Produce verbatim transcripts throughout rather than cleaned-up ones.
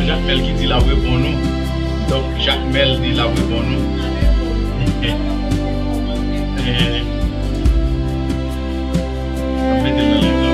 Jakmèl ki di l ap reponn ou. Donk, Jakmèl di l ap reponn ou. Eh, m ap mete l nan live la.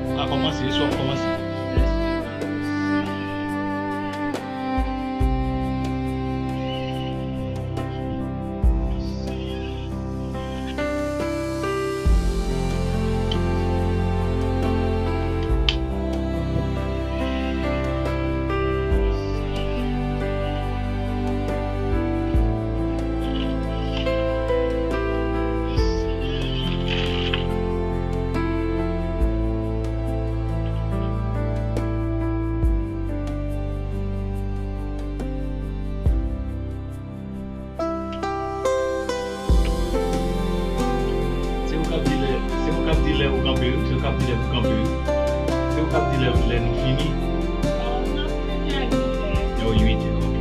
Ou ka kòmanse, se w ap kòmanse. Se ou k ap di lè, se ou k ap di lè ou kanpe, wi. Se ou k ap di lè pou kanpe, wi. Se ou k ap di lè, lè nou fini. Yo, uit è, ok.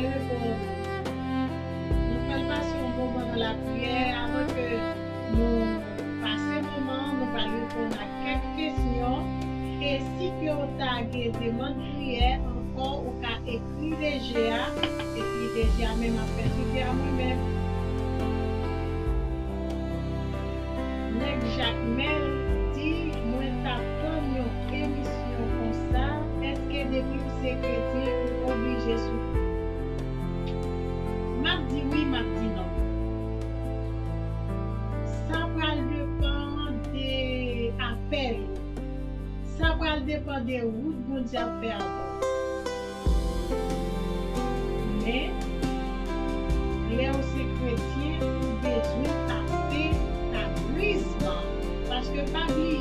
Bon, nou pral pase yon moman nan lapriyè. Avan ke nou pase moman an, nou pral reponn a kèk kesyon. E si ke w ta gen demann priyè ankò, ou ka ekri D G a, epi D G a menm ap fè swivi a mwen menm. Nèg Jakmèl di, mwen t ap tann yon emisyon konsa, èske depi w se kretyen, ou oblije soufri? M ap di wi, m ap di non. Sa pral depann de apèl ou. Sa pral depann de wout Bondye ap fè avè w. Men, lè w se kretyen, ou bezwen pase pa griz man. Paske pa bliye,